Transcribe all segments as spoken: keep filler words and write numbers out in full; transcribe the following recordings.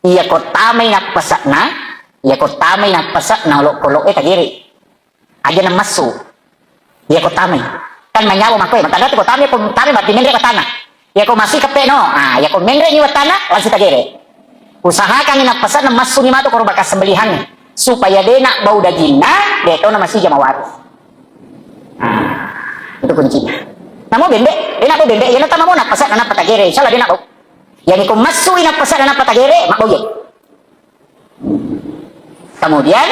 Iyako tamai nappase'na, iyako tamai nappase'na olokolo'e tagere. Aja namessu. Iyako tamai. Kan manyawa makkoe, matanda tu ko tamai, ko tamai berarti menre wattana. Iyako masih kepe no. Ah, iyako menre ni wattana, langsung tagere. Usahakan ni nappase'na messuni matu koro bekas sembelihan. Supaya de' nabbau dagingna, de' to na masija mawaru. Ah, itu kuncinya. Namo bembe, de' nabbau bembe, iyana tamamo nappase'na nappa tagere, insya Allah de' nabbau. Yani ko messui nappase'na nappa tagere, mabbau ye. Kemudian,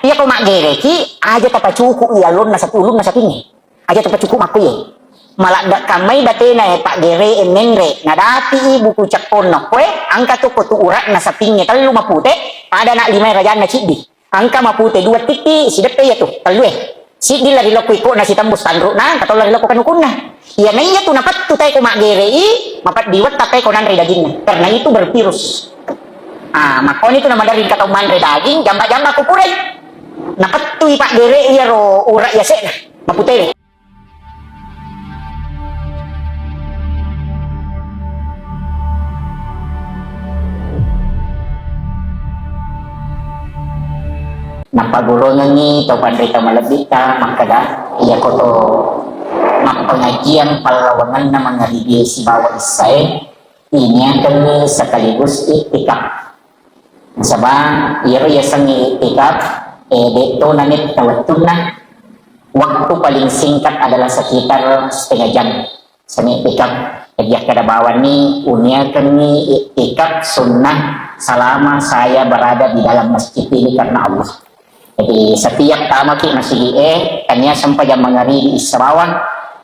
iyako maggereki, aja tapacuku i alonna satu ulunna sapingnge. Aja tapacuku makkuye. Maladde kammai batena e paggere e menre, nadapi i buku cepponna koe, angka tu ko tu uratna sapingnge tellu mapute, pada na limai rajanna ciddi. Angka mapute dua titti, sideppe iya tu, tellue. Siddi lari lokko ikko'na sitembus tanru'na, engka to lari lokko kanukunna. Iya naiya tu napettu tae ko maggerei, mapeddi wetta tae ko nanre daginna. Karena itu bervirus. Ah, makkoni tu namaderri engka tau manre daging, jamba-jamba ko purei. Napettui paggerei iyaro ura yase'na, maputewe. Nappagguruangengngi tau panrita malebbitta makkeda, iyakoto mappengajian pallawangenna mangaribi sibawa issae, iniakengngi sekaligus iktikaf. Nasaba iyaro yasengnge iktikaf, eh, de'to nametta wettunna, waktu paling singkat adalah sekitar setengah jam. Sami iktikaf, jadi akkeda bawanni, uniakengngi iktikaf sunnah selama saya berada di dalam masjid ini karena Allah. Jadi, setiap tamaki masigi e, tania sempajang mangaribi issa bawang,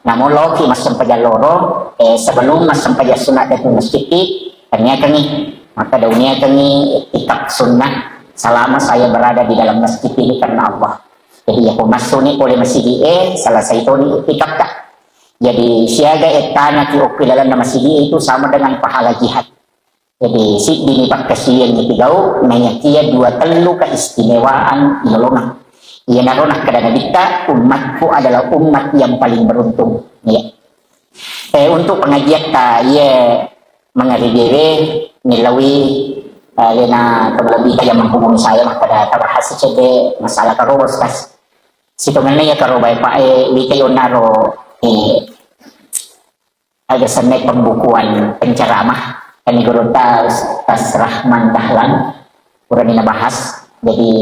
namo loki massempajang loro, eh, sebelum massempajang sunat datu masjid i, taniakengngi, maka dauniakengngi iktikaf sunnah selama saya berada di dalam masjid ini karena Allah. Jadi, yako massuni pole masigi e, selesai toni iktikaf ta. Jadi, siaga ettanaki okki lalenna masigi itu sama dengan pahala jihad. Jadi, siddimi pakkasiwiang itigau, naiyakia dua tellu keistimewaan ilolongeng. Iyanaro nakkeda Nabitta, "Umatku adalah umat yang paling beruntung." Iya. Eh, untuk pengajiatta, iya, mangaribiwe, nilawi, eh, lena kemalebbitta yang menghubungi saya, makkeda tabahas cedde masalah karoba, Ustaz. Sitongenna iya karoba, Pak, eh, wita yonnaro, eh, aga senna pembukuan penceramah, kami gurutta Ustaz Rahman Dahlan, purani nabahas. Jadi,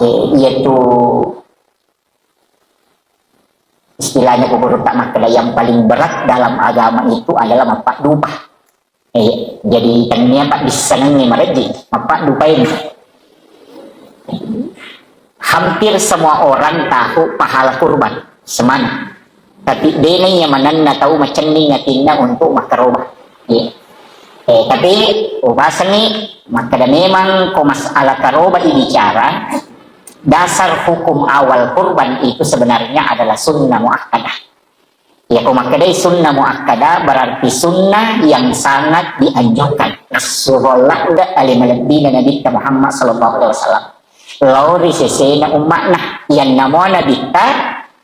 eh, iya tu istilahnya ku gurutta makkeda yang paling berat dalam agama itu adalah mappaddupa. Eh, jadi tania paddissengengnge marejji, mappaddupaini. Hampir semua orang tahu pahala kurban, semana. Tapi dena iya manenna tau macenning atinna untuk makkaroba. Iya. Eh, tapi ubasengngi makkeda memang ko masalah karoba ibicara, dasar hukum awal kurban itu sebenarnya adalah sunnah muakkadah. Iya, ko makkedai sunnah muakkadah berarti sunnah yang sangat dianjurkan. Nassurolla de ale malebbina Nabitta Muhammad sallallahu alaihi wasallam. Lao ri sesena umma'na, yang namo Nabitta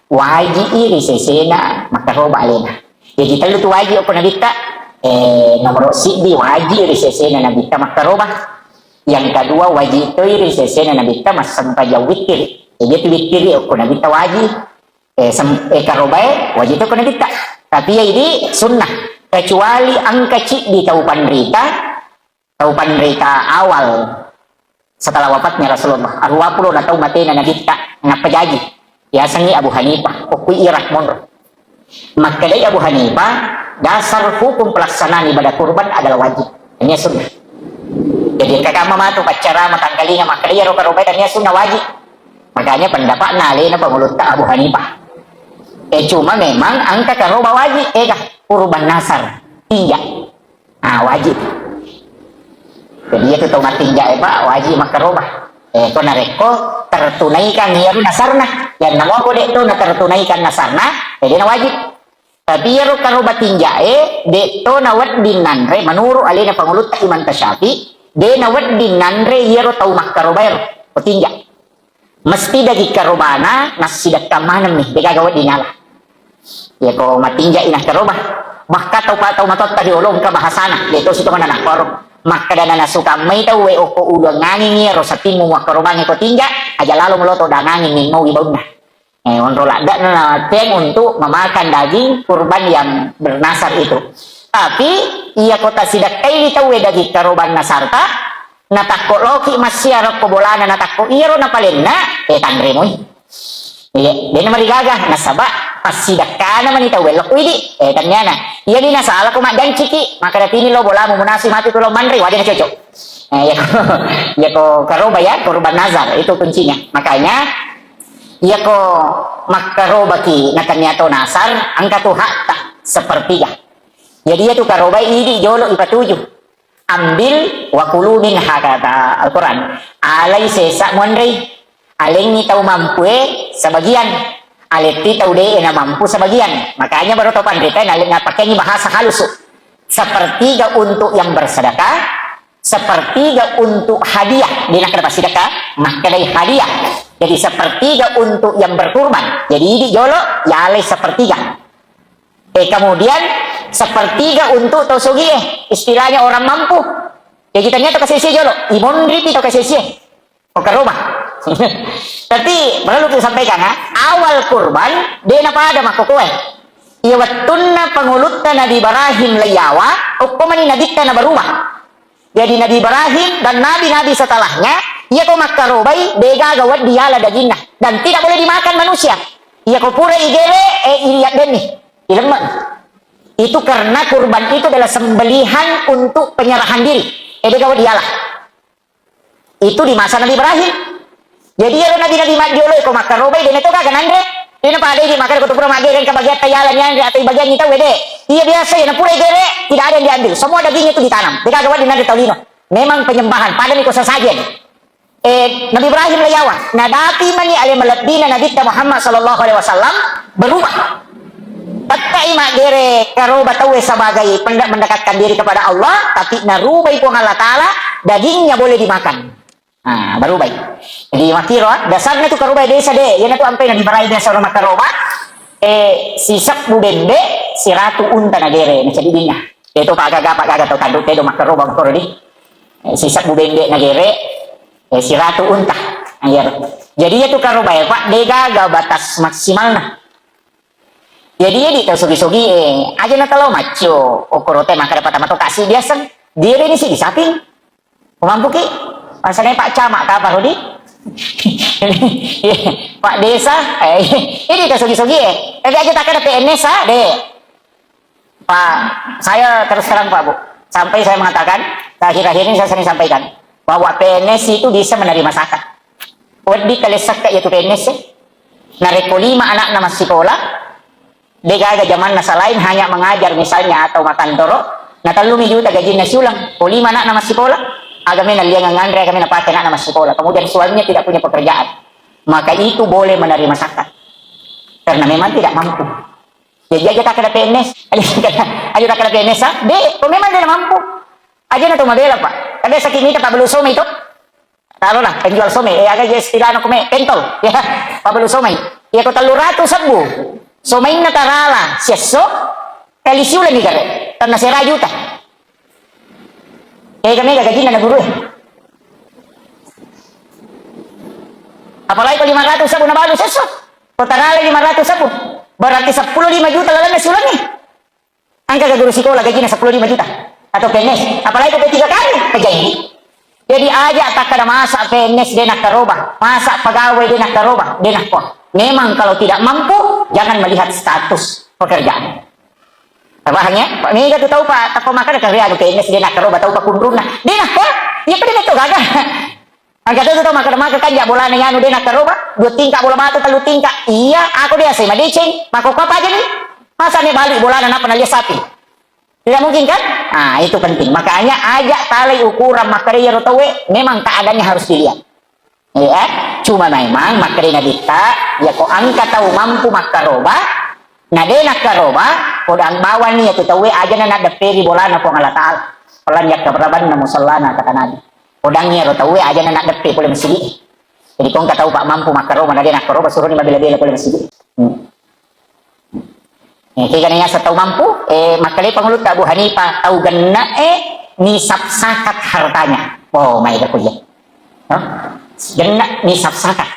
waji'i ri sesena makkaroba alena. Jadi tellu tu waji okko Nabitta. Eh, nomor siddi waji ri sesena Nabitta makkaroba. Yang kedua waji toi ri sesena Nabitta massempajang wittiri. Jadi tu wittiri okko Nabitta waji. Eh, sem-, eh, karobae wajib to kena ditta. Tapi ya ini sunnah. Kecuali engka ciddi tau panrita, tau panrita awal setelah wafatnya Rasulullah. Arua pulo na tau matena Nabitta, nappa jaji. Yasengngi Abu Hanifah, okui irah monro. Makkedai Abu Hanifah, dasar hukum pelaksanaan ibadah kurban adalah wajib. Ini sunnah. Jadi, engka kamma matu paccarama tangkalinga makkedai iyaro karobae tania sunnah wajib. Makanya pendapatna alena pangulutta Abu Hanifah. Eh, cuma memang engka karoba wajib, ega, kurban nasar, tinja. Ah, wajib. Jadi, itu tau matinja, eh, Pak, wajib makkaroba. Eh, ko narekko tertunaikan iyaro nasarna. Yang namo ko de to na tertunaikan nasarna, eh, dena wajib. Tapi iyaro karoba tinjae, de to nawedding nanre, menurut alena pangulutta Imam Tasyafi, de nawedding nanre iyaro tau makkarobaero, ko tinja. Mesti daging karobana nassidekka maneng mi, degaga wedding nala. Iya ko matinja inah karoba. Bahkan tau pa-, tau matotta riolo engka bahasana, de to sitongenna nakkoro. Makkeda na nasukang mai tauwe okko uluangngangingi ro sapimmu muakkarobangngi ko tinja, aja lalo meloto dangangingi mau ibaunna. Eh, onro ladde'na na teng untuk memakan daging kurban yang bernasar itu. Tapi, iya ko tasidekkai tauwe daging karoban nasarta, natakko loki massia rokko bolana, natakko iyaro napalenna, eh, tanre moi. Iya, dena marigaga, nasaba passidekkana mani tauwe lokko idi, eh, tanniana. Iya ni nasala ko maddanciki, maka datini lo bolamu munasi mati tu lo manre, wajana cocok. Eh, iya ko, iya ko karoba ya, kurban nazar, itu kuncinya. Makanya, Iyako makkarobaki natannia to nasar, engka tu hakta sepertiga. Jadi, iyatu karobai idi jolo ipatuju. Ambil wa kulu minha, kata Al-Quran. Alai sesa muanrei. Alengi tau mampue sebagian. Aletti tau de na mampu sebagian. Makanya baru tau panrita na, napakengi bahasa halusu. Sepertiga untuk yang bersedekah, sepertiga untuk hadiah, de nakkeda passidekka, makkedai hadiah. Jadi, sepertiga untuk yang berkurban. Jadi, idi jolo, yalai sepertiga. Eh, kemudian, sepertiga untuk tau sogie, istilahnya orang mampu. Jadi, ternyata kasesie jolo, imonripi tau kasesie. Makkaroba. Tapi perlu kita sampaikan, ha? Awal kurban, de napada makkokoe. Iya wettunna pangulutta Nabi Ibrahim laiyawa, okko mani nabitta na berubah. Jadi, Nabi Ibrahim dan nabi-nabi setelahnya, iya ko makkarobai, degaga wedding yala daginna. Dan tidak boleh dimakan manusia. Iya ko pura igere, eh, iyaddenni, ilemmeng. Itu karena kurban itu adalah sembelihan untuk penyerahan diri. Eh, degaga wedding yala. Itu di masa Nabi Ibrahim. Jadi, iyaro nabi-nabi majjolo ko makkarobai, de nato gaga nanre. De napada idi makkeda ko tu pura maggere, engka bagiatta yala nianre atau ibagiangngi tau, de. Iya, biasa iya, napura igere, tidak ada yang diambil. Semua dagingnya itu ditanam. Degaga wedding nanre tau lino. Memang penyembahan, padani ko sesajen. Eh, Nabi Ibrahim laiyawa, nadapi mani ale malebbina Nabitta Muhammad sallallahu alaihi wasallam berubah. Tettai maggere karoba tauwe sebagai penda-, mendekatkan diri kepada Allah, tapi narubai Puang Allah Ta'ala, dagingnya boleh dimakan. Ah, barubai. Jadi, makkiro, ah, dasarna tu karoba desa de, iyanatu ampe Nabi Ibrahim biasa orang makkaroba, eh, sisebbu bembe, siratu unta nagere, nacedidinna. Itu pagaga, pagaga tau tandu tedo makkaroba makoro di. Eh, sisebbu bembe nagere, eh, siratu unta. Iya. Jadi, iya tu karoba ya, Pak, degaga batas maksimalna. Jadi, iya di tau sogi-sogi, eh, aja na talo maccio, okoro te makkeda patama to kasi biasa. Dia ini sih di saping. Mampuki? Masane Pak Camat kapa, Rudi? Pak Desa, eh, ini tau sogi-sogi, eh. Tapi aja takkeda P N S, ah, de. Pak, saya terus terang, Pak, Bu. Sampai saya mengatakan, akhir-akhir ini saya sering sampaikan, bahwa P N S itu bisa menerima zakat. Wedding kalessakka iya tu P N S, eh. Narekko lima anakna massikola, degaga jamanna selain hanya mengajar misalnya atau makantoro, na tellumi juta gajinna siuleng. Ko lima anakna massikola, aga mena liangang nganre, aga mena pake anakna massikola. Kemudian suaminya tidak punya pekerjaan. Maka itu boleh menerima zakat. Karena memang tidak mampu. Jadi aja takkeda P N S, aja takkeda P N S, ah? De, ko memang de mampu. Aja na to mabela, Pak. Kada sakit mita Pak belu somai itu. Taruhlah, penjual somai, eh, aga je istilahna kome, pentol. Ya, Pak belu somai. Ya, ko tellu ratu sebbu. Somainna tarala, siesso, kali siuleng ni gare. Tanna sera juta. Ega mega gajinna na guru. Apalagi ko lima ratu sebbu na balu siesso. Ko tarala lima ratu sebbu. Berarti seppulo lima juta lalenna siuleng ni. Engka ga guru sikola gajina seppulo lima juta atau P N S, apalagi ko P tiga K ni, pejaini. Jadi aja takkeda masa P N S de nakkaroba, masa pegawai de nakkaroba, de nakko. Memang kalau tidak mampu, jangan melihat status pekerjaan. Paham ya? Pak, mega tu tau, Pak, tappa makkeda kare anu P N S de nakkaroba tau pakunrunna. De nakko, iya pada metto gaga. Engka to tau makkeda-makkeda kan ja bolana anu de nakkaroba, dua tingkat bola batu, tellu tingkat. Iya, aku biasa madeceng, makkokko apa aja ni? Masa ni balik bolana nappa nalia sapi? Tidak mungkin kan? Ah, itu penting. Makanya aja talai ukuran makkeda iyaro tauwe, memang keadaannya harus dilihat. Iya, cuma memang makkeda Nabitta, ya ko engka tau mampu makkaroba, na de nakkaroba, kodang bawani ya tu tauwe aja na naddepperi bolana Puang Allah Ta'ala. Pelan yakka berabanna musallana kata Nabi. Kodangngi ero tauwe aja na naddeppe pole masigi. Jadi ko engka tau pak mampu makkaroba na de nakkaroba suroni mabela-bela pole masigi. Hmm. Eh, kegana yaseng tau mampu, eh, makkeda pangulutta Abu Hanifah, tau genna, eh, nisab zakat hartanya. Oh, maega ko iya. Hah? Genna nisab zakat.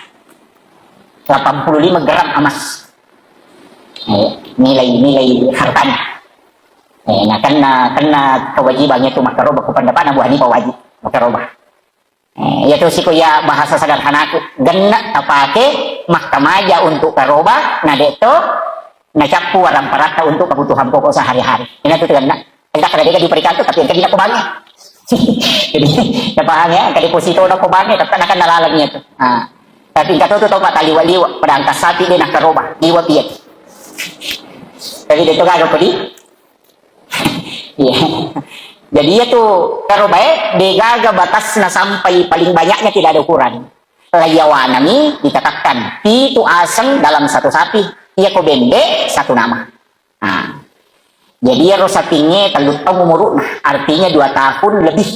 Delapan puluh lima gram emas. Eh, nilai-nilai hartanya. Eh, nah, kenna, kenna kewajibannya tu makkaroba, ku pendapatna Abu Hanifah wajib makkaroba. Eh, iya tu siko iya bahasa sederhanaku. Genna tapake makkamaja untuk karoba, na de to nacappu waramparatta untuk kebutuhan pokok sehari-hari. Ina tu genna. Engka kada dega diberikan tu, tapi engka dina ko bange. Jadi, ya paham ya, engka deposito na ko bange, tapi kan nalaleng iya tu. Ah. Tapi engka tu tu tau mata liwa-liwa, pada angka sapi de nakkaroba, liwa piye. Tapi de to gaga kodi. Iya. Jadi iya tu karobae de gaga batasna sampai paling banyaknya tidak ada ukuran. Layawanami ditetapkan pitu aseng dalam satu sapi. Iya ko bembe satu nama. Nah, jadi iyaro sapingnge tellu taung umuru'na, artinya dua tahun lebih.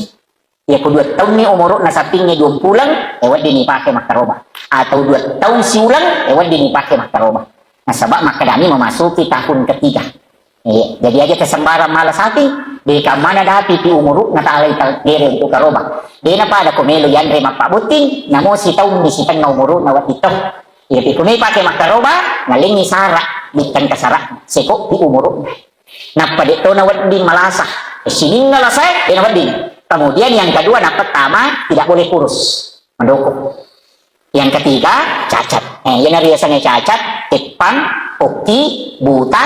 Iya ko dua taunni umuru'na sapingnge dua puleng, eh, wedding ipake makkaroba. Atau dua taung siuleng, eh, wedding ipake makkaroba. Nasaba makkedami memasuki tahun ketiga. Iya, jadi aja tasembarang mala saping, de kammana dapi pi umuru'na talai tagere untuk karoba. De napada ko melo yanre mappabbotting, namo sitaung di sitengnga umuru'na wedding to. Iya, pi kumi pake makkaroba, nalengngi sara, bitteng kasara, seko pi umuru'na. Nappa de to nawedding malasa. Sininna lasae, de nawedding. Kemudian yang kedua, nappa tama, tidak boleh kurus. Mendoko. Yang ketiga, cacat. Eh, iyana riasengnge cacat, teppang, okki, buta,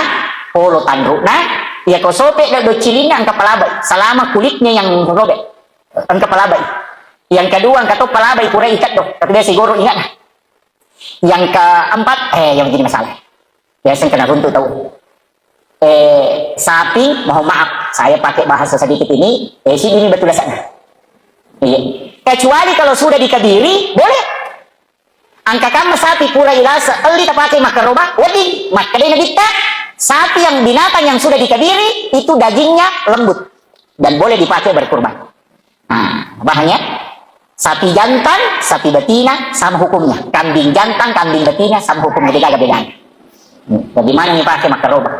polo tanru'na, iya ko sope do cilinna engka palabai. Selama kulitnya yang robek, engka palabai. Yang kedua, engka to palabai pura ikat do. Tapi dia sigoro ingat. Yang keempat, eh, yang jadi masalah. Biasa kena runtuh tahu. Eh, sapi, mohon maaf, saya pakai bahasa sedikit ini, eh, si ini betul sana. Iya. Kecuali kalau sudah dikebiri, boleh. Angka kamma sapi pura ilasa, elli tapake makkaroba, wedding. Makkedai Nabitta, sapi yang, binatang yang sudah dikebiri, itu dagingnya lembut dan boleh dipakai berkurban. Nah, paham ya? Sapi jantan, sapi betina, sama hukumnya. Kambing jantan, kambing betina, sama hukumnya. Tidak ada bedanya. Hmm, bagaimana ini pakai makkaroba?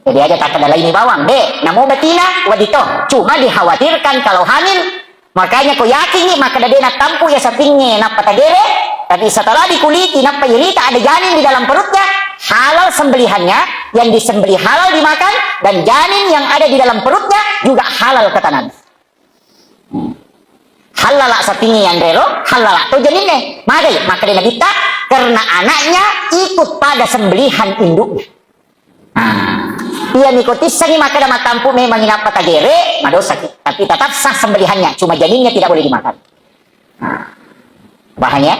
Jadi aja tak ada lain bawang. Be, namo betina, wedding to. Cuma dikhawatirkan kalau hamil, makanya ko yakin ni, maka dade natampu ya sapingnge, nappa tagere, tapi setelah dikuliti, nappa irita ada janin di dalam perutnya, halal sembelihannya, yang disembelih halal dimakan, dan janin yang ada di dalam perutnya juga halal kata Nabi. Hallala sapingnge yanrero, hallala to janinna. Magai, makkeda Nabitta, karena anaknya ikut pada sembelihan induknya. Nah, iya miko tissengi makkeda matampu memang inappa tagere, madosaki. Tapi tetap sah sembelihannya, cuma janinnya tidak boleh dimakan. Nah, paham ya?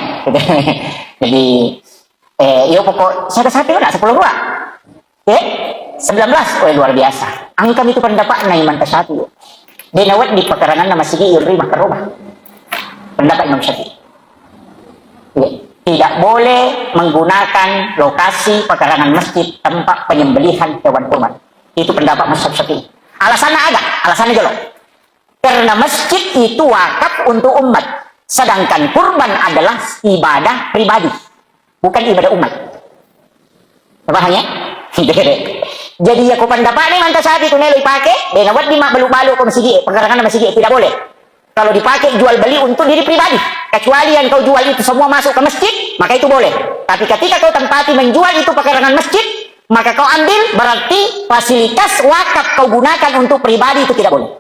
Jadi, Eh, iyo pokok, saya ke sapi nak sepuluh dua. Eh, sembilan belas. Oh, luar biasa. Angka itu pendapat na Imam Syafi'i. Dia nawat di pekarangan nama sigi yuri makroba. Pendapat Imam Syafi'i. Ya. Tidak boleh menggunakan lokasi pekarangan masjid tempat penyembelihan hewan kurban. Itu pendapat mazhab Syafi'i. Alasannya ada, alasannya jelas. Karena masjid itu wakaf untuk umat, sedangkan kurban adalah ibadah pribadi, bukan ibadah umat. Paham ya? Jadi ya, ko pendapat ni manta sapi tu nelo ipake, dena wedding mabbalu-balu ko masigi, pekarangan masigi tidak boleh. Kalau dipakai jual beli untuk diri pribadi, kecuali yang kau jual itu semua masuk ke masjid, maka itu boleh. Tapi ketika kau tempati menjual itu pekarangan masjid, maka kau ambil, berarti fasilitas wakaf kau gunakan untuk pribadi, itu tidak boleh.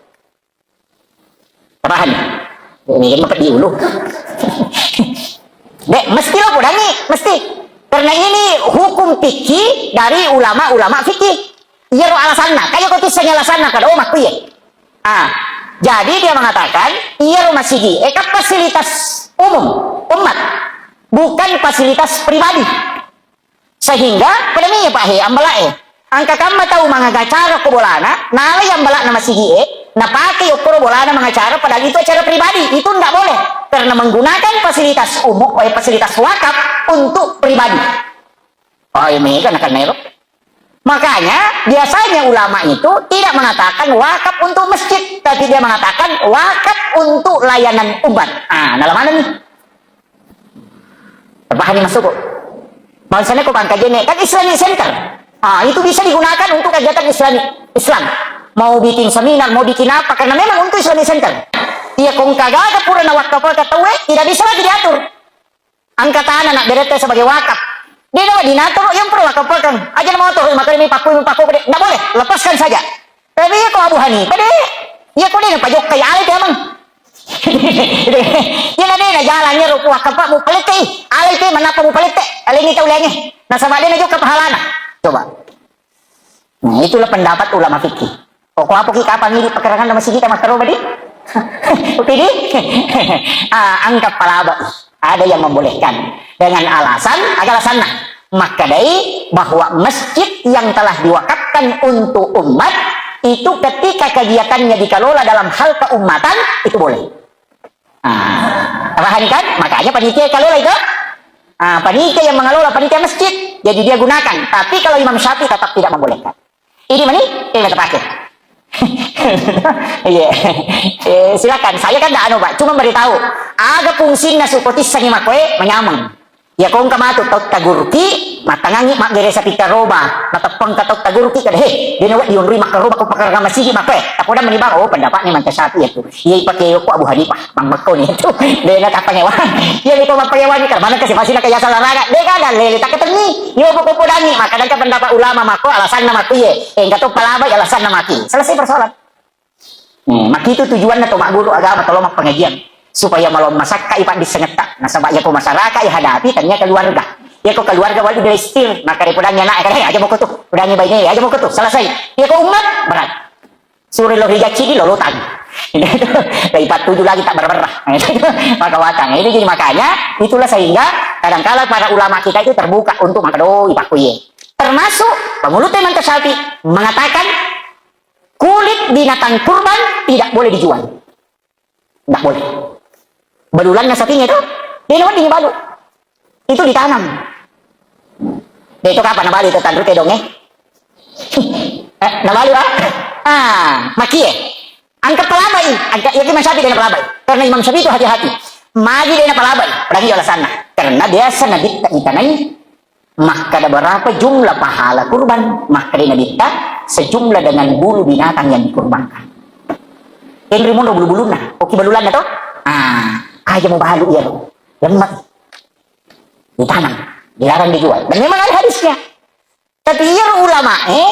Paham? Ini kan mepet di ulu. Dek, mesti lo podangi, mesti. Karena ini hukum fikih dari ulama-ulama fikih. Iyaro alasanna, kayak kau tuh alasanna kada, oh, makku ya. Ah, jadi dia mengatakan, iyaro masigi, eh, kan fasilitas umum, umat, bukan fasilitas pribadi. Sehingga, pada mi, Pak, he, ambala'e. Angka kamma tau mangacara ko bolana, nalai ambala'na masigi'e, napake okkoro bolana mangacara, padahal itu acara pribadi. Itu ndak boleh. Karena menggunakan fasilitas umum, eh, fasilitas wakaf untuk pribadi. Oh, iya, mega na kanero. Makanya, biasanya ulama itu tidak mengatakan wakaf untuk masjid, tapi dia mengatakan wakaf untuk layanan umat. Ah, dalam mana nih? Pahami maksudku? Misalnya ko Bangka Jene, kan Islamic Center. Ah, itu bisa digunakan untuk kegiatan Islami, Islam. mau bikin seminar, mau bikin apa, karena memang untuk Islamic Center. Iya, kong kagaga pura nawakkafakang tauwe, tidak bisa lagi diatur. Angka tanah nak berete sebagai wakaf. Dia nawa dinatur yang perlu wakafakang. Aja nama motor, maka demi paku, paku, nggak boleh, lepaskan saja. Tapi iya ko Abu Hanifah deh, iya ko deh pajokkai alai tiamang. Iya na deh na jalannya rupu wakaf mu palette, alai te manapa mu palette, alai ini tau lenge. Nasaba deh na jokka pahalana. Coba. Nah, itulah pendapat ulama fikih. Pokok apa ki kapang ini pekarangan nama sigi kita makaro badi? Oke di? Ah, angkat palaba. Ada yang membolehkan dengan alasan, aga alasanna. Makkadai bahwa masjid yang telah diwakafkan untuk umat itu ketika kegiatannya dikelola dalam hal keumatan itu boleh. Ah, paham kan? Makanya panitia kelola itu. Ah, panitia yang mengelola, panitia masjid. Jadi dia gunakan. Tapi kalau Imam Syafi'i tetap tidak membolehkan. Ini mani, eh, mata pakai. Iya. Eh, silakan. Saya kan ndak anu, Pak. Cuma beritahu. Aga fungsinna suko tissangi makoe manyameng. Ya kongka matu tau tagurki, matangangi maggere sapi karoba, mateppeng ka tau tagurki kada he, dena wa diunrui makkaroba ko pakkarang masigi makoe. Tapoda mani bang, oh pendapatnya manta Syafi'i itu. Iya ipake ko Abu Hanifah, bang makko ni itu. Dena kapangewang. Iya ni ko mapangewang ni karena kasi masih nak yasa laraga. Deka ada lele tak ketengi. Yo pokok podangi, maka dan pendapat ulama mako alasanna mako ye. Engka to palaba alasanna maki. Selesai persoalan. Hmm, makitu tujuanna to magguru agama, to lo mappengajian supaya malom masakka ipaddissengetta. Nasaba yako masyarakat ihadapi tania keluarga. Yako keluarga wali dilestir, maka dipodangi anak, eh, aja moko tu, podangi baine, aja moko tu, selesai. Yako umat berat. Suri lo rijacci di lolotang. Dari empat tujuh lagi tak berberah. Maka watang. Itu jadi makanya itulah sehingga kadangkala para ulama kita itu terbuka untuk makadoi pakuye. Termasuk pengulu teman Syafi'i mengatakan kulit binatang kurban tidak boleh dijual. Tidak boleh. Balulanna sapinya itu, dia wedding balu. Itu ditanam. Dia itu kapan nabalu itu tanru tedong eh? Eh, nabalu ah? Ah, makie. Angka palabai, angka iya Imam Syafi'i dan palabai. Karena Imam Syafi'i itu hati-hati. Magi dia palabai, lagi alasanna. Karena biasa Nabi tak ditanai Makkada berapa jumlah pahala kurban? Makkada Nabitta, sejumlah dengan bulu binatang yang dikurbankan. Enri mono bulu-bulunna, oki balulanna to? Ah, aja mau balu iya lo. Lemak. Ditanam, dilarang dijual. Dan memang ada hadisnya. Tapi iya ulama, eh,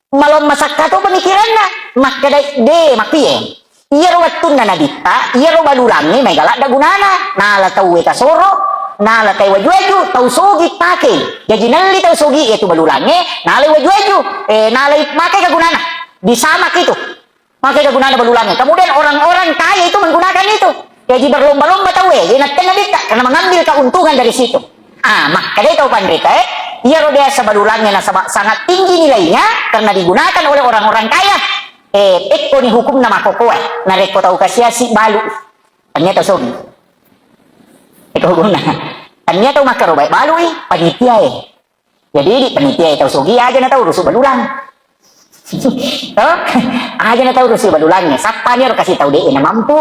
Malom masakka to pemikiranna, makkeda de, makkuye. Iyaro wettunna Nabitta, iyaro balulangnge mega ladde gunana, nala tauwe tasoro, nala tai waju-waju, tau sogi pake. Jaji nelli tau sogi, iyatu balulangnge, nalai waju-waju, eh, nalai make kegunana. Disamak itu. Make kegunana balulangnge. Kemudian orang-orang kaya itu menggunakan itu. Jaji berlomba-lomba tauwe, eh, yenattenna Nabitta, karena mengambil keuntungan dari situ. Ah, makkedai tau panritae, iyaro biasa balulangnge nasaba sangat tinggi nilainya karena digunakan oleh orang-orang kaya. Eh, pekkoni hukumna makkokkoe, narekko tau kasiasi balu. Tania tau sogi. Eko hukumna. Tania tau makkarobae balui, panitiae. Jadi di panitiae tau sogi aja na tau rusu balulang. Toh? Aja na tau rusu balulangnge. Sappani ro kasi tau de na mampu.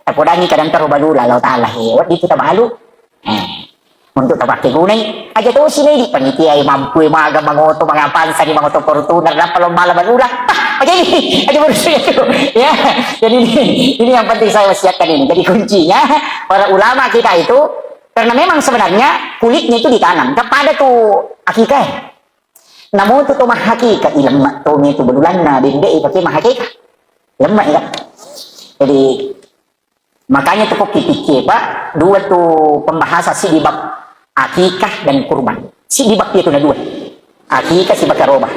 Tapodangi kadang taro balula Allah Ta'ala he. Wedding kita balu. Eh, untuk tapakke gunai, aja tosi nai di panitia yang mampu, yang maga mangoto, mangapansa di mangoto Fortuner, dan kalau malah barulah, ah, aja ini, aja baru itu. Ya, jadi ini, ini yang penting saya wasiatkan ini. Jadi kuncinya, para ulama kita itu, karena memang sebenarnya kulitnya itu ditanam, kepada tuh akikah. Namun tuh tuh mahakika, ilemak tuh itu berulanna, bende pakai mahakika. Lemak ya. Jadi, Makanya tu ko kipikir, Pak, dua tu pembahasan, si di bab akikah dan kurban. Si di bab itu na dua. Akikah si bakaroba.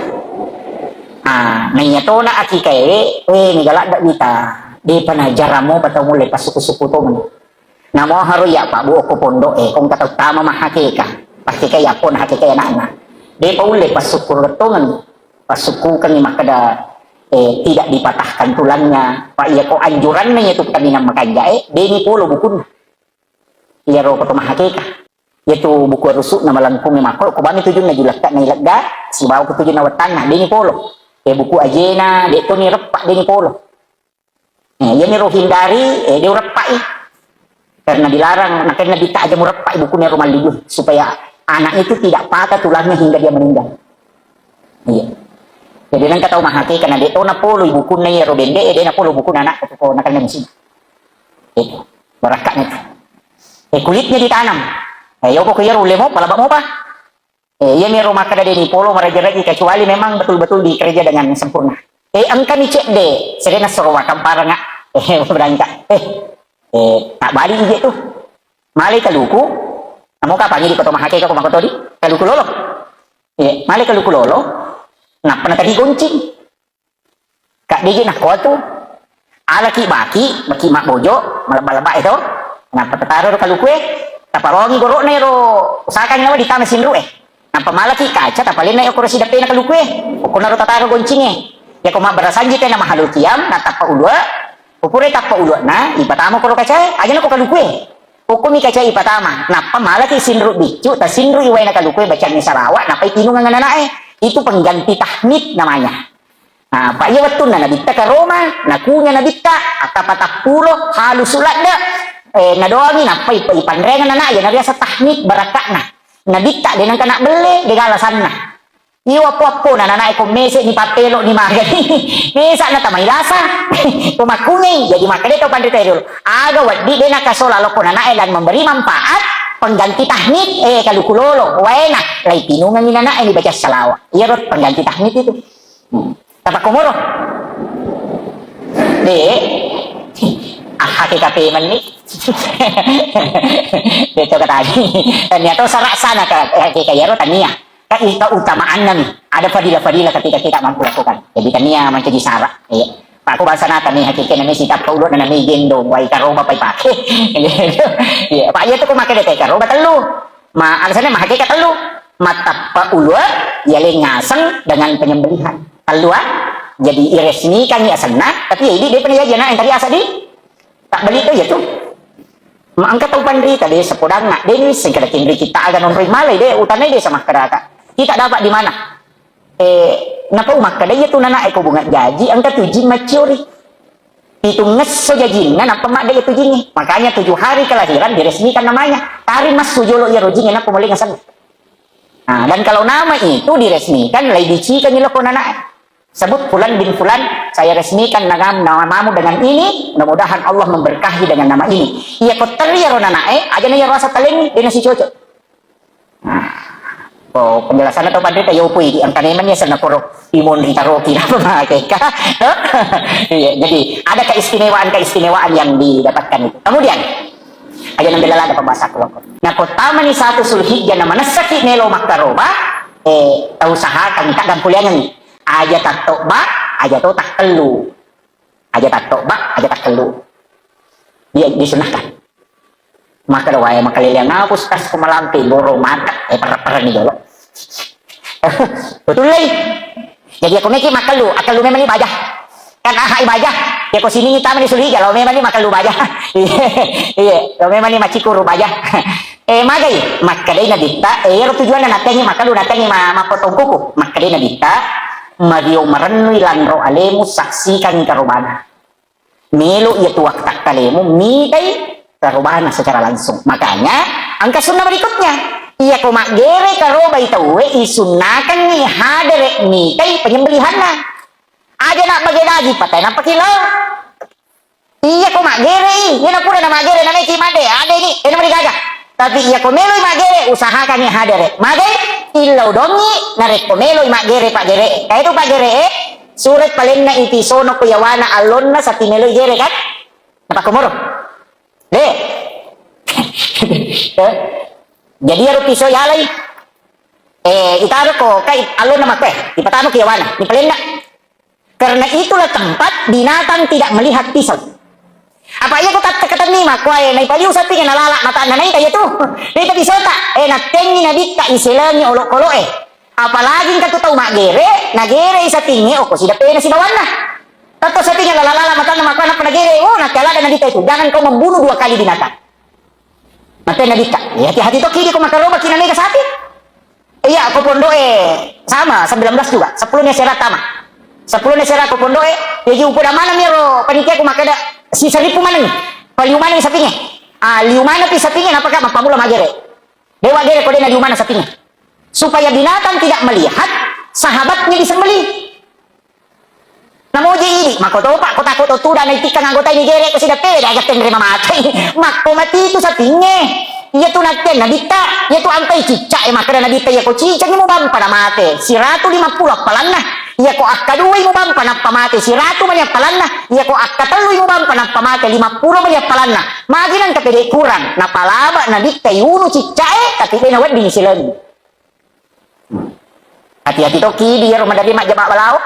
Ah, nanya tona akikah ewe, eh, ni galak dak wita. Depa na jaramo patau mulai pasuku-suku to. Namo haro ya Pak bu ko pondok eh, kong kata utama mah hakikah. Hakikah ya pon hakikah ya nak. Depa ulle pasuku retongan. Passukkukengngi makkeda, eh, tidak dipatahkan tulangnya. Pa iyako anjuranna iyatu kaminang makanjae, deni polo bukunna. Iyaro koto mahakeka. Iyatu buku rusukna malengkungnge makko, ko bami tujunna julakka nailegga, sibawa ko tujunna wettanna, deni polo. Eh, buku ajena, de toni reppa, deni polo. Eh, iyaniro hindari, eh, de ureppai. Karena dilarang, makanya Nabitta aja mureppai bukunya rumah libu, supaya anak itu tidak patah tulangnya hingga dia meninggal. Iya. Jadi nengka tau mahakeka na de' to napoloi bukunna iyaro bende e, de' napolo bukunna anakku ko nakenna musibah. Itu barakka'na itu. Eh, kulitnya ditanam. Eh, yoko ko iyaro ulle mopa, laba mopa. Eh, iya miro makkeda de' ni polo maraja-raja, kecuali memang betul-betul dikerja dengan sempurna. Eh, engkani cedde, serena soro makamparanga. Eh, berangkat. Eh, eh, tak balik ije tu. Malai kaluku, namo kapangi di koto mahakeka ko makoto di? Kaluku lolo. Eh, malai kaluku lolo. Nappa natagi goncing. Kak Dege nakko tu, alaki baki, baki mabbojo, malebba-lebba itu, nappa tataro ro kalukue, taparongi goro'na ero usahakan nawa ditama sinru e. Nappa malaki kaca, tapalenna okoro sideppena kalukue, okkonaro tataro goncinge. Yako mabbarasanji tena mahalul kiam, natappa ulua, upure tappa uluana, ipatama koro kacae, aja nako kalukue. Okkomi kacae ipatama, nappa malaki sinru biccu, tasinru iwaena kalukue bacanni salawa, nappa itinungeng ananae. Itu pengganti tahmid namanya. Ah, pa iya wettunna nabitta karoma, nakunya nabitta, attapa tappulo, halusu ladde, eh, nadoangi, nappa ip-, ipanrengeng anak, iya nariaseng tahmid barakka'na. Nabitta de nengka nak belle, de galasanna. Iyo appo-appona, nanae ko mese ni pappelo ni magani. Mesa na tamai lasa. Ko makkunyai, jadi makkeda tau panrita dulu. Aga weddi de nakasola lokko nanae dan memberi manfaat, pengganti tahmid, eh, kaluku lolo, waena, lai pinungengi nanae ni baca salawa. Iya ro pengganti tahmid itu. Hmm. Tapakkomoro. De. Ah, hake kape menni. De to katani. Tania to sarak sana ka, hake kayaro tania. Ka ita utamaanna mi. Ada fadilah-fadilah ketika kita mampu lakukan. Jadi tania mancaji sarak. Iya. Pak aku bahasa nata mi hake kena mi sitappa uluk nana mi gendong wai karoba pai pake. Iya. Pak iya tu ko make de karoba telu. Ma, alasannya mahakeka tellu, matappa ulua, yaleng ngaseng dengan penyembelihan. Tellu, ah. Jadi iresmikan ya asenna, tapi ya ini dia pernah jadi anak yang tadi asa di tak beli itu ya tuh. Ma engka tau panrita de sepodanna, de ni sing kada tinri kita aga nonroi malai de, utanai de sama kada ka. Kita dapat di mana? Eh, napa umakkeda iya tu nana eko bunga jaji, engka tu jing maciori. Pitungngesso jajinna, nappa madde iya tu jingnge. Makanya tujuh hari kelahiran diresmikan namanya. Tari massu jolo iya ro jingnge, nappa mulai ngaseng. Nah, dan kalau nama itu diresmikan, lai dicikangi loko nanae. Sebut fulan bin fulan, saya resmikan nagam-, namamu dengan ini, mudah-mudahan Allah memberkahi dengan nama ini. Iya ko teri ro nanae, aja na iya rasa talengi, dia nasi cocok. Nah, oh, penjelasanna tau panrita, yo pui, di angka memang ya sana koro imun ritaroki, apa makeka. Iya, jadi ada keistimewaan-keistimewaan yang didapatkan itu. Kemudian, aja nambela lada pembahasaku loko. Nah, ko tamani satu Zulhijjah na manessaki melo makkaroba, eh, tau usahakan, tak gampuliangan. Aja tattoba, aja to takkellu. Aja tattoba, aja takkellu. Dia disunahkan. Makkeda wae makaleleang apa, Ustaz, ko malampe boro mata, eh, perra-perra ni jolo. Betul lei. Jadi aku meki makkellu, akkellu memang ni baja. Kan aha i baja. Ya ko sini ni tamu ni Zulhijjah, lo memang ni makkellu baja. Iya, iya, lo memang ni macikuru baja. Eh, magai, makkedai nabitta, eh, ero tujuanna natengi makkellu, natengi ma-, mapotong kuku. Makkedai nabitta, mario marennui lanro alemu, saksikan karobana. Melo iya tu waktakkalemu mitai karobana secara langsung. Makanya, angka sunnah berikutnya, iya ko maggere karobai tauwe, isunnakanni hadere mitai penyembelihanna. Aja nak bage daging, patai nappa kilo. Iya ko maggere i, iya na pura na maggere na meki madde, ada ini, eno merigaga. Tapi iya ko meloi maggere, usahakanni hadere. Magai, illau dongi, narekko meloi maggere paggere. Kae tu paggere e, Surat palenna ipisono ko yawana allonna sati meloi gere kan? Napakkomoro. De. Eh. Jadi iyaro piso yalai. Eh, itaro ko kai allonna makkoe, ipatama ki yawana, ni palenna. Karena itulah tempat binatang tidak melihat pisau. Apa iya ko tatta katenni makkoe, naipaliu sapinge nalala matanna naita iya tu. Naita pisota, eh, nattengi nabitta iselengi olokoloe. Apalagi engka tu tau maggere, nagerei sapingnge, okko sideppena sibawanna. Tetto sapingnge lala-lala matanna makkuana nappa nagere, oh, nakke alada nabitta itu, jangan kau membunuh dua kali binatang. Matte nabitta, ya hati-hati tokki di ko makarobaki na mega sapi. Iya, ko pondoe sama, sembilan belas juga, sepuluh ni sera tama. Sepuluh ni sera ko pondoe, ya ji upoda maneng miro panitia ku makkeda, si seribu maneng, paliu maneng sapingnge. Ah, liu maneng pi sapingnge, napaka mappamula maggere. Dewa gere ko dena liu maneng sapingnge. Supaya binatang tidak melihat sahabatnya disembelih. Namoje idi, makotopa, ko tako to tudang na itikkang anggota ini gere ko sidappe, daga tenre mamate. Makko mati tu sapingnge. Iya tu nakke nabitta, iya tu ampai cicca e makkeda nabitta iya ko cicca ni mubampa na mate. Siratu lima puluh appalanna. Iya ko akka dua i mubampa nappa mate. Siratu mani appalanna. Iya ko akka tellu i mubampa nappa mate. Lima puluh mani appalanna. Magi nangka pede kurang. Napalaba nabitta i unu cicca e, tapi de nawedding silengi. Hati-hati tokki di iyaro maderri majjama balao.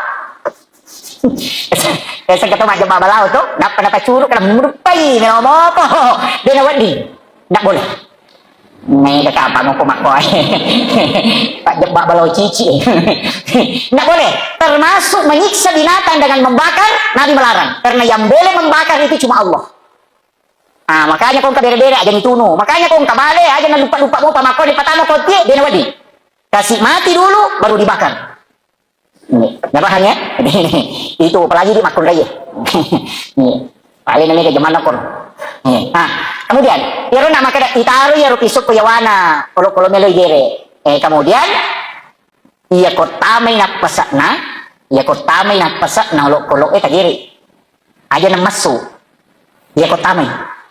Biasa kata majjama balao to, nappa napacuru kana muduppai melo mopo. De nawedding. Ndak boleh. Mega kapang ko makko. Majjama balao cici. Ndak boleh. Termasuk menyiksa binatang dengan membakar, Nabi melarang. Karena yang boleh membakar itu cuma Allah. Ah, makanya ko engka bere-bere aja nitunu. Makanya ko engka bale aja nalupa-lupa mopa makko dipatama ko tie, de nawedding. Kasih mati dulu, baru dibakar. Ini, udah paham ya? Itu apalagi di makkunrai ya. Ini, paling namanya zaman nakor. Ini. Ah, kemudian, iyaro nak makkeda itaro iyaro pisau ko yawana, kalau kalau melo gere. Eh, kemudian, iya ko tamai nappasakna, iya ko tamai nappasakna olokkolok e tagere. Aja nammassu. Iya ko tamai.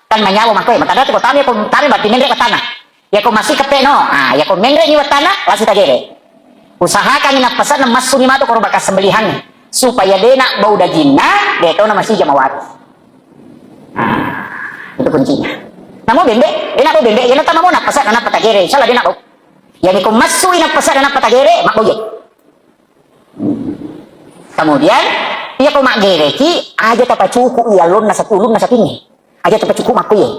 Kan manyawa makko e, makada ko tamai, ko tamai berarti menre wattana. Iya ko masih kepe no. Ah, iya ko menre ni wattana, lasi tagere. Usahakan ni nappasakna massuni matu koro bakas sembelihan supaya de nak bau dagingna, de tona masih jamawat. Ah, itu kuncinya. Namo bembe, de nak bau bembe, iya na tamamo nappasakna nappa tagere, insyaallah de nak bau. Yani ko massui nappasakna nappa tagere, mabbau je. Kemudian, iya ko maggereki, aja tapacuku i allonna sapi, ulunna sapingnge. Aja tapacuku makko ye.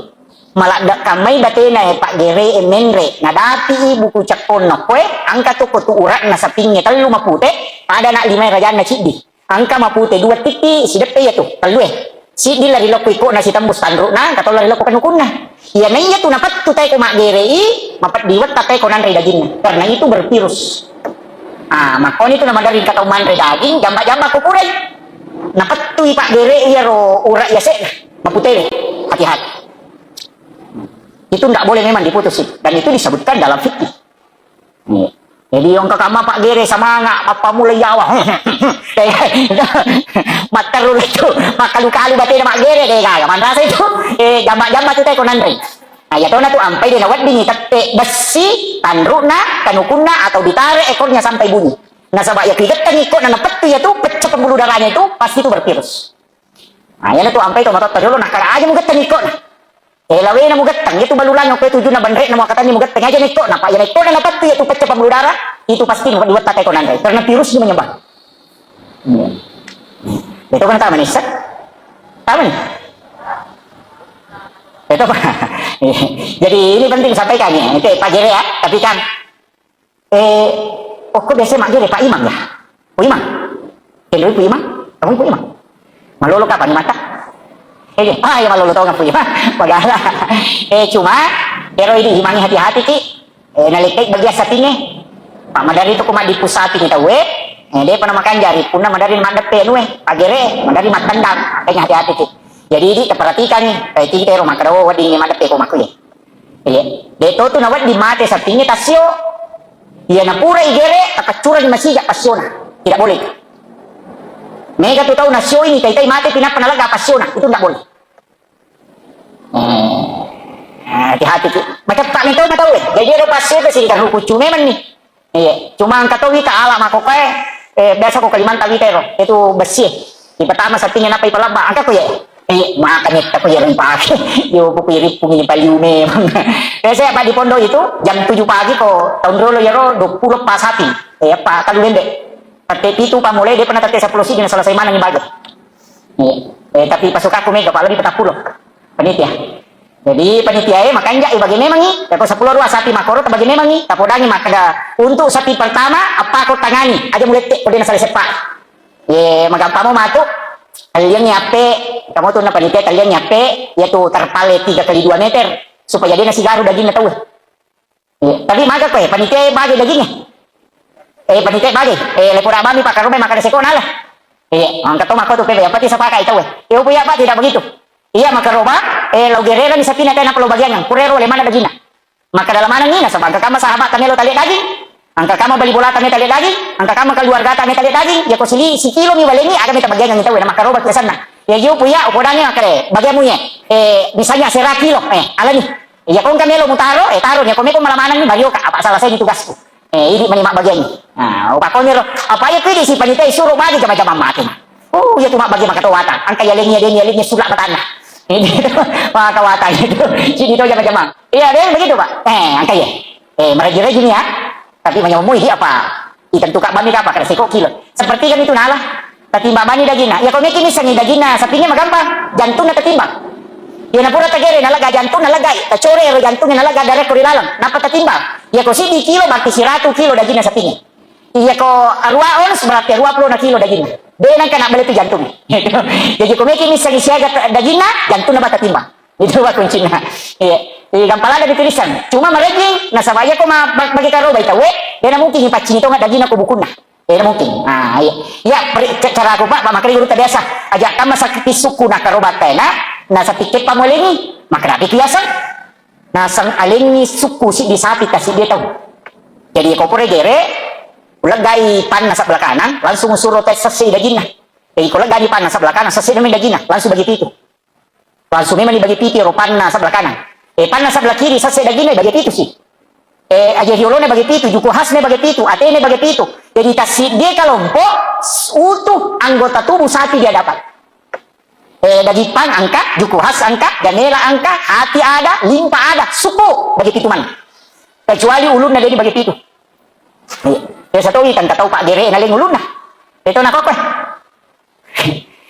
Maladde kammai batena e paggere e menre, nadapi i buku cakkonna koe, angka to ko tu urakna sapingnge tellu mapute, pada nak limai rajanna ciddi. Engka mapute dua titti, sideppe iya tu, tellue. Siddi lari lokko ikko'na sitembus tanru'na, engka to lari lokko kanukunna. Iya naiya tu napettu tae ko maggerei, mapeddi wetta tae ko nanre daginna. Karena itu bervirus. Ah, makkoni tu namaderri engka tau manre daging, jamba-jamba ko purai. Napettui paggerei iyaro ura yase'na, maputewe. Hati-hati. Itu ndak boleh memang diputusin. Dan itu disebutkan dalam fikih. Iya. Jadi, engka kamma paggere semangat, mappamula yawa. Matteru itu, makkalu-kalu batena maggere, de gaga. Manrasa itu, eh, jamba-jamba tu tae ko nanre. Nah, iya tona tu ampai de naweddingi tette bessi, tanru'na, kanukunna, atau ditare ekornya sampai bunyi. Nasaba iya kigetteng ikko'na napettu iya tu, pecah pembuluh darahnya itu, pasti itu bervirus. Nah, iyana tu ampai to matotta riolo, nakkada aja mugetteng ikko'na. Eh, lawena mugetteng, itu balulang ko tujuna banre'na muakkatanni mugetteng aja na ikko'na, pa iya na ikko'na napettu iya tu pecah pembuluh darah, itu pasti diwetta tae ko nanre, karena virusnya menyebar. Iya. Itu kan tahu nih, Ustaz? Tahu nih? Itu, Pak. Jadi ini penting sampaikan ya. Oke, Pak Gere ya, tapi kan Eh, okko biasa maggere Pak Imam ya? Pu Imam? Kendoi Pu Imam? Kamu Pu Imam? Malolo kapang mata? Eh, ah, iya malolo tongeng Pu Imam. Padahal, eh, cuma, ero idi imangi hati-hati ki. Eh, nalekai bagian sapingnge. Pak madari tu kuma dipusapi ni tau, eh. Eh, de pernah makan jari, punna madari maddeppe anu, eh. Pagere, madari matendang. Makanya hati-hati ki. Jadi, idi, perhatikan ni. Kayak kita ero makkeda, oh, wedding ni maddeppe ko makku, eh. Iya. De to tu nawedding mate sapingnge tassio. Iya napura igere, tapaccurani masija passiona. Tidak boleh itu. Mega tu tau nassio ini, tai-tai mate pinappa nalega passiona. Itu tidak boleh. Eh, hati-hati ki. Maceppa ni tau na tau, eh. Jadi ada passio itu sih, kan hukucu memang ni. Iya, cuma engka to wita ala makkokkoe, eh, biasa ko Kalimantan wita ero, itu bessie. Ipatama sapingnge nappa ipalabba, engka ko ya. Eh, maka nyetta ko ya ripake. Yo, buku iripung ini paliu memang. Biasa ya, Pak, di pondok itu jam tujuh pagi ko, tahun dulu ya ro, dua puluh pas sapi. Eh, apa, kalu bembe. Tette pitu pa mulai, dia pernah tette sepuluh sih, selesai mana nih baju. Iya. Eh, tapi pasukaku mega, Pak, lebih petang puluh. Panitia. Jadi panitia e makanja e bage memangi, yako sepuluh rua sapi makoro ta bage memangi, tapodangi makkeda, untuk sapi pertama, apa ko tangani, aja mulette ko dena sale seppa. Ye, magampamo matu, talliangi appe, kamu tu na panitia talliangi appe, yatu terpale tiga kali dua meter, supaya dena sigaru daginna tau. Iya, tapi maga koe, panitia e bage dagingnge. Eh, panitia e bage, eh, lepora bami pakkaromai makkeda seko nala. Iya, angka to makko tu pebe, apa ti sapaka itu, eh. Eh, upu ya, Pak, tidak begitu. Iya, makkaroba, eh, lau gerera ni sapina tena perlu bagiangan. Kurero le mana daginna. Maka dalam mana ni, nasaba angka kamma sahabat tamelo tali daging. Engka kama bali bolata meta le daging, engka kama keluargata meta le daging, ya ko sili sikilo mi balengi, aga meta bagiangngi tau, na makkaroba ki asenna. Ya yo puya, upodangi makkeda, bagianmu ye. Eh, misalnya sera kilo, eh, alani. Ya ko engka melo mutaro, eh, taro ni, ko meko malamanang ni, barioka, apa salah saya ni tugasku. Eh, idi mani mabbagiangngi. Nah, upakoni ro, apa ya kidi si panitia suro bagi jama-jama mati. Oh, iya tu mabbagi maka to wata. Engka ya lengi, ya lengi, ya lengi, sulak batana. Ini maka wata itu. Sini to jama-jama. Iya, deh, begitu, Pak. Eh, engka ya. Eh, meraji-raji ni ya. Tapi manyamui di apa? Itan tukak bami apa? Kada seko kilo. Seperti kan itu nala. Tatimbang bani dagina. Ya, kau meki misalnya dagina sapinya magampang. Jantungnya tatimbang. Ya, napura tagere, nalaga jantung, nalaga. Tacore ro jantungnya, nalaga darah ko di dalam. Napa tatimbang? Ya, kau sidi kilo, berarti siratu kilo dagina sapinya. Iya, ko arua ons, berarti arua puluh na kilo dagina. Dena kana beli tu jantungnya. Jadi, kau meki misalnya siaga ta-, dagina, jantungnya bata timbang. Itu wa kuncina. Iya. Iya, gampang ada ditulisan. Cuma merejing, nasaba iya ko ma-, ma-, bagi karoba itawe, dena mungkin ipaccini tonga dagina ko bukunna. Dena mungkin. Ah, iya. Iya, peri-, ca-, cara aku, Pak, Pak, makanya guru biasa. Aja kan masa kritis suku na karoba tena, nasa pikir pamolengi, maka rapi biasa. Nasang alengi suku si di sapi kasi dia tahu. Jadi ko pura gere, uleggai panna sebelah kanan, langsung suruh tes sesi dagingnya. Jadi ko leggai panna sebelah kanan, sesi demi dagingnya, langsung bagi pitu. Langsung memang dibagi pitu, ro panna sebelah kanan. Eh, panna sebelah kiri, sesi dagingnya bagi pitu sih. Eh, aja hiolone bagi pitu, juku khasne bagi pitu, atene bagi pitu. Jadi tassi dia kelompok utuh anggota tubuh sapi dia dapat. Eh, daging pang angka, juku khas angka, ganela angka, hati ada, limpa ada, suku bagi pitu man. Kecuali ulunna jadi bagi pitu. Iya. Biasa tahu ikan katau pak gere naleng ulunna. Itu nak apa?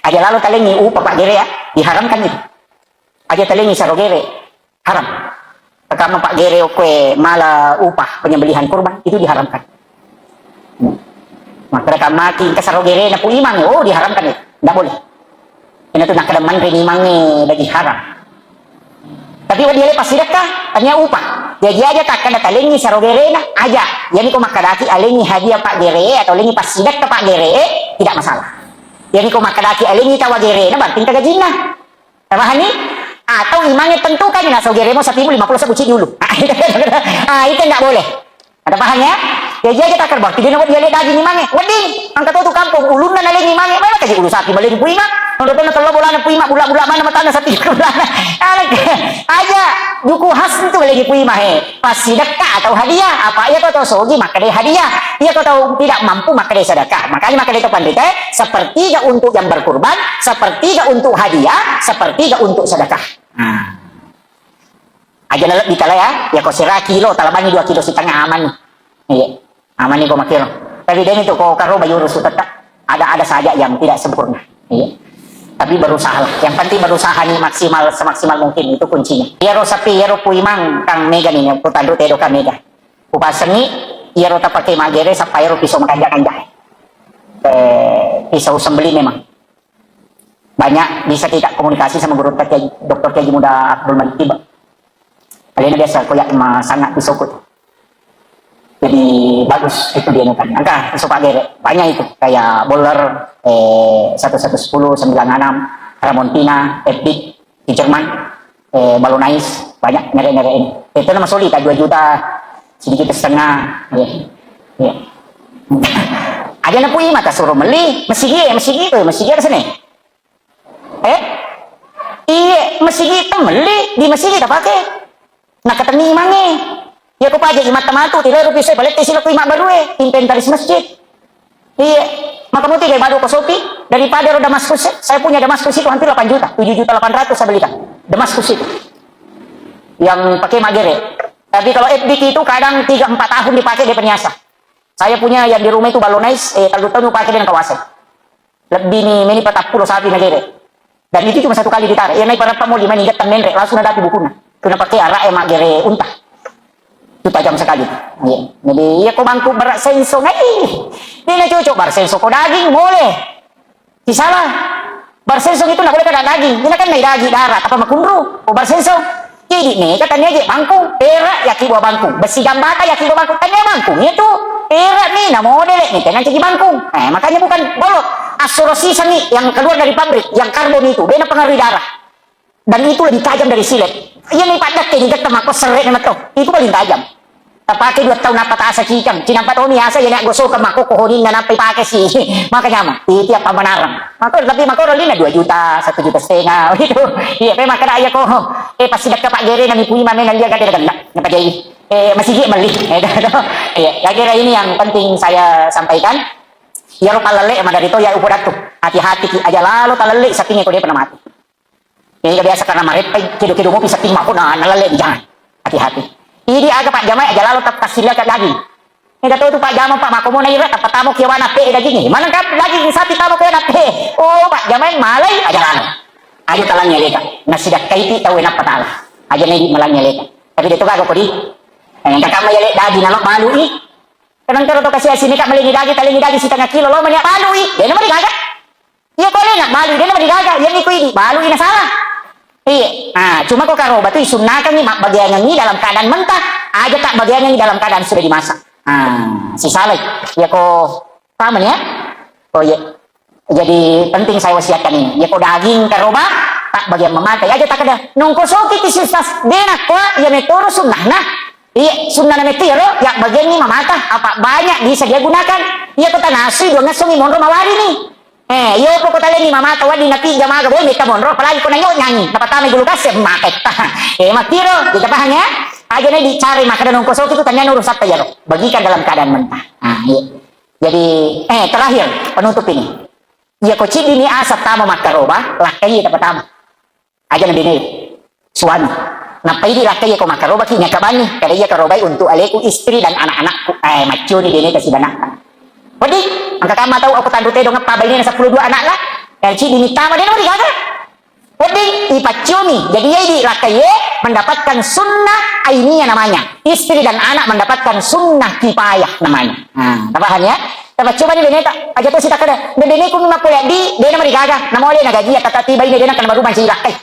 Aja lalu talengi upa pak gere ya, diharamkan itu. Aja talengi saro gere. Haram. Pertama, pak gere okkoe mala upah penyembelihan kurban, itu diharamkan. Hmm. Maka rekam maki, engka saro gere na pu imang, oh, diharamkan itu. Ndak boleh. Ini tuh nak manre ni imange bagi haram. Tapi wadi ale pasidekka, tanya upah. Jadi aja tak kena talengi saro gere na, aja. Jadi ko makkadaki alengi hadiah pak gere atau lengi pasidekka pak gere, tidak masalah. Jadi ko makkadaki alengi tawa gere na, berarti engka gajinna. Pahami? Atau imangnge tentukan, nah, saugere mo sapimu lima puluh sabu ceddi ulu. Ah, itu nggak boleh. Ada paham ya? Ya, iya aja takar berarti dia nawat dia lihat daging imangnge. Wedding, angkat tu kampung, ulunna nalengi imangnge, mana kaji ulu sapi malengi puima? Nondo pernah kalau bolana puima, bulak-bulak mana matana sapi bulana. Aja, juku khas itu malengi puima he. Pas sedekah atau hadiah, apa iya kau tahu sogi, maka dia hadiah. Iya kau tahu tidak mampu, maka dia sedekah. Makanya maka dia itu pandita, sepertiga untuk yang berkurban, sepertiga untuk hadiah, sepertiga untuk sedekah. Nah. Aja lalebbi tala ya, ya kau sera kilo, talabani dua kilo setengah aman. Iya. Aman ni kau makiro. Tapi dia itu kau karo bayur su tetap ada-ada saja yang tidak sempurna. Iya. Tapi berusaha lah. Yang penting berusaha nih maksimal, semaksimal mungkin. Itu kuncinya. Iyaro sapi, iyaro puimang kang mega nih, ku tandu tedo kang mega. Ku pasengi, iyaro tapake magere, sapa iyaro pisau makanja-kanja. Eh, pisau sembelih memang. Banyak bisa kita komunikasi sama guru Kiai, dokter Kiai Muda Abdul Malik Tiba. Alena biasa koyak ma sangat disokut. Jadi bagus itu dia nukan. Angka sopak gere banyak itu kayak bowler eh, satu satu sepuluh, sembilan enam, Ramontina, F B, di Jerman, eh, Balonais, banyak merek-merek ini. Itu nama soli tak dua juta sedikit setengah. Ya. Ya. Aja na pui mata suruh meli, mesigi, mesigi itu, mesigi ada sini. Eh? Iye, masigi temmelli, di masigi tapake. Nakatenni imangnge. Iya ko paja imatta matu, tilai rupi soi palette sila ko imak barue, inventaris masjid. Iya, maka muti deh badu ko sopi, daripada ro Damaskus, saya punya Damaskus itu hampir delapan juta, tujuh juta delapan ratus saya belikan. Damaskus itu. Yang pakai magere. Tapi kalau F B K itu kadang tiga empat tahun dipakai dia perhiasan. Saya punya yang di rumah itu balonais, eh, terlalu tahun pakai dengan kawasa. Lebbi ni meni patappulo sapi nagere. Dan itu cuma satu kali ditarik. Iya nai parappa mo lima ni gatta menre, langsung nadapi bukunna. Kuna pakai arak e magere unta. Itu tajam sekali. Iya. Jadi iya ko bangku berak senso ngai. Ini na cocok bar senso ko daging boleh. Di salah. Bar senso itu nak boleh kada daging. Ini kan nai daging darat apa makunru. Ko bar senso. Jadi mega tania je bangkung, perak yaki buah bangkung, besi gambata yaki buah bangkung, tania bangkung itu perak ni, na model ni tenang jadi bangkung. Eh, makanya bukan golok. Asoro sisang ni yang keluar dari pabrik, yang karbon itu, dia pengaruhi darah. Dan itu lebih tajam dari silet. Iya ni padak ni, kita mako seret ni meto. Itu paling tajam. Tapake dua taung nappa tasa cikang. Cinampa tomi asa iya naggosokeng makkokko honinna nappa ipake si. Maka nyameng. Iti appamanareng. Mako, tapi makoro lina dua juta, satu juta setengah. Itu. Iya, pe makkeda iya ko. Eh, pasti dekka Pak Gere nami pui mame nalia gade ganda. Napa jadi? Eh, masigi melli. Eh, iya, saya kira ini yang penting saya sampaikan. Iyaro pallelle maderito iya upodattu. Hati-hati ki aja lalo talelle sapinge ko de pernah mati. Ega biasa karena mareppai, kedo-kedo mopi sapping mako na, nalalle, jangan. Hati-hati. Idi aga pajjamai aja lalo tat-, tassillaka daging. Ega to tu pajjama, Pak, mako mona ira, tappa tamo kiawana pe daging. Mana kap daging sapi tamo kiawana pe? Oh, pajjamai malai aja lalo. Aja talangi aleta. Nasidakkaiti tau enappa tala. Aja nedi malangi aleta. Tapi de to gaga kodi. Eh, kakak mai ale daging nalo malui. Kadang karo to kasi asini kak malengi daging, talengi daging setengah kilo lo mania malui. De nomor gaga. Iya ko alena, balui, de namarigaga, iya niko idi, balui nasala. Iya. Ah, cuma ko karoba tu isunnakangi mabbagiangengi dalam keadaan mentah, aja tak bagiangengi dalam keadaan sudah dimasak. Ah, sisalai. Iya ko paham ya? Oh iya. Jadi penting saya wasiatkan ini. Iya ko daging karoba, tak bagian mematai. Aja tak ada. Nongko soki ti si ustaz, de nakko, iya metoro sunnah nah. Iya, sunnah na metiro, ya bagianni mamata, apa banyak bisa dia gunakan. Iya ko tanasui dua ngasongi monro mawari ni. Eh, iyo poko talengi mamata wedding napiga maga, boy, metta monro, apalagi ko nanyo nyanyi, napatamai gulu kasir, maketta. Eh, makkiro, kita paham ya? Aja na dicari makkeda nongko soki tu tanya urusan ta iyaro. Bagikan dalam keadaan mentah. Ah, iya. Jadi, eh, terakhir, penutup ini. Iya ko ciddi ni asa tama makkaroba, lakkai iya tapatama. Aja na bene suami. Nappa idi lakkai ko makkarobaki nyakabanni, kada iya karobai untuk aleku, istri dan anak-anakku. Eh, macconi bene ta sibanakta. Wedding, engka kamma tau aku tanru tedong eppa bainena seppulo dua anakna. Yang cidi mitama dena wedding gaga. Wedding ipacconi. Jadi iya idi lakkai mendapatkan sunnah ainiyah namanya. Istri dan anak mendapatkan sunnah kifayah namanya. Nah, tapaham ya? Tapaccoba ni beneta, aja tosi takkeda, de beneku mi mappole addi, dena marigaga, namole nagaji ya tata tiba ini dena kana barumang cilakkai.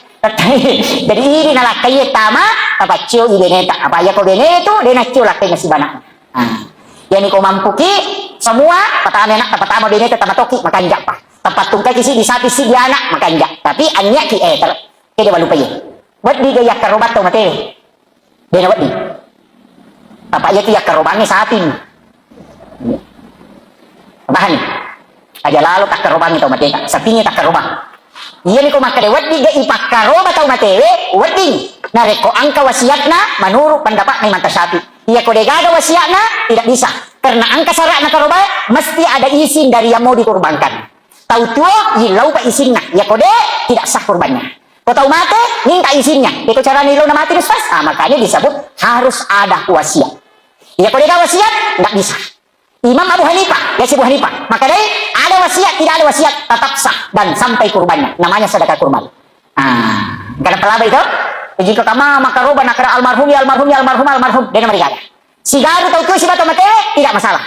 Jadi idi nalakkai tama, tapaccio i beneta. Apa iya ko bene tu, dena cio lakkai nasibana. Ah. Yani ko mampuki, semua, patama anak, patama beneta, tama toki, makanja pa. Tapattungkaki si di sapi si di anak, makanja. Tapi anya ki, eh, ter-, kede walupai. Weddi ga yakkarobatto matewe. Dena wedding. Apa iya tu yakkarobangnge saping. Pahami? Aja lalo takkarobangnge tau mateka. Sapingnge takkarobang. Iya niko makkeda wedding ga ipakkaroba tau matewe, wedding. Narekko engka wasiatna menurut pendapat Imam Syafi'i. Iya ko degaga wasiatna, tidak bisa. Karena engka syaratna karoba, mesti ada izin dari yang mau dikorbankan. Tau tuo, illau pa izinna. Iya ko de, tidak sah kurbannya. Ko tau mate, minta izinnya. Iko carana illau na mate, Ustaz? Ah, makanya disebut harus ada wasiat. Iya ko dega wasiat, nggak bisa. Imam Abu Hanifah, ya si Abu Hanifah. Makanya ada wasiat, tidak ada wasiat, tetap sah dan sampai kurbannya. Namanya sedekah kurban. Ah, kada pelaba itu. Jika kama makaroba nakara almarhum, ya almarhum, ya almarhum, almarhum. Dia nama digala. Sigaru tau tuo sibawa tau mate, tidak masalah.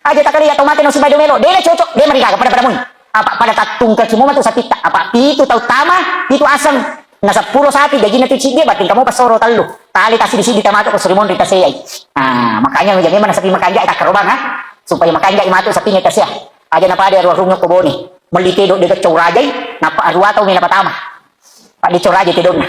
Aja takali ya tau mate no sibawa do melo. Dena cocok, de marigaga pada-pada mui. Apa pada tattungka kimo matu sapitta. Apa pitu tau tama, pitu aseng. Na seppulo sapi dagina tu ciddi, bating kamo pasoro tellu. Tali tasi di sidi tamato ko surimonri taseai. Ah, makanya memang sapi makanja takkarobang, ah. Supaya makanja matu sapingnge tasea. Aja na pada ruang ko bone. Melli tedo de keccau rajai, napa arua tau mena patama. Paddeco raja tedonna.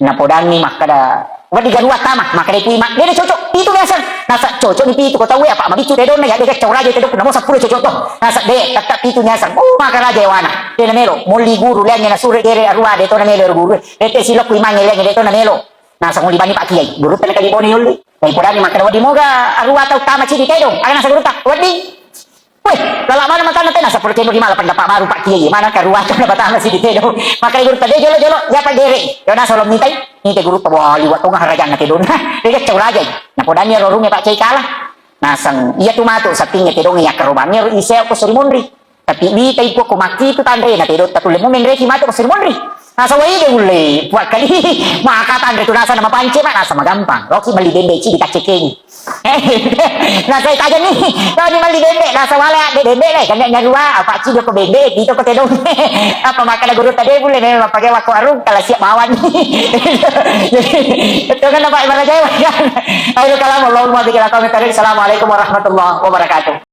Napodanni makkeda, wedding garua tama, makkeda pui ma, dede cocok, pitu biasa. Nasa cocok ni pitu ko tauwe apa mabiccu tedonna ya, dede cau raja tedokku, namo seppulo cocok to. Nasa de, tetta pitu nyasang. Oh, maka raja ewana. Dena melo, molli guru, liannya nasure dere arua, de tona melo guru. Dete silokku imangnge, liannya de tona melo. Nasa nguli bani pak kiai, guru tena kali bone yolli. Dai podani makkeda wedding moga arua tau tama cidi tedong. Aga nasa guru ta, wedding. Weh, lala mana matana tena sepuluh kilo lima delapan dapat baru pak kiai. Mana karua tau na batama si di tedong. Makai guru tadi jolo-jolo, ya pak gere. Yo na solo mitai, ni te guru tawali wa tonga harajanna tedong. Dega cau raja. Na podani ro runge pak kiai kala. Nasang, iya tu matu sapingnge tedong ya karobangnya ro ise ko suri monri. Tapi bi tai ko maki tu tanre na tedong tatulle mu menreki matu ko suri monri. Nasa wai de ulle, puak kali. Maka tanre tu nasa nama pance ma nasa magampang. Roki mali bembe ci ditacekengi. Nasa itaja ni, tau ni mali bembe, nasa wala de bembe le, kan nyarua, apa ci ko bembe, pito ko tedong. Apa makkeda guru tadi bulle memang pakai wako arung, kalau siap bawan. Itu kan apa ibarat jaya kan. Ayo kalam, Allahumma bikira kami tarik. Assalamualaikum warahmatullahi wabarakatuh.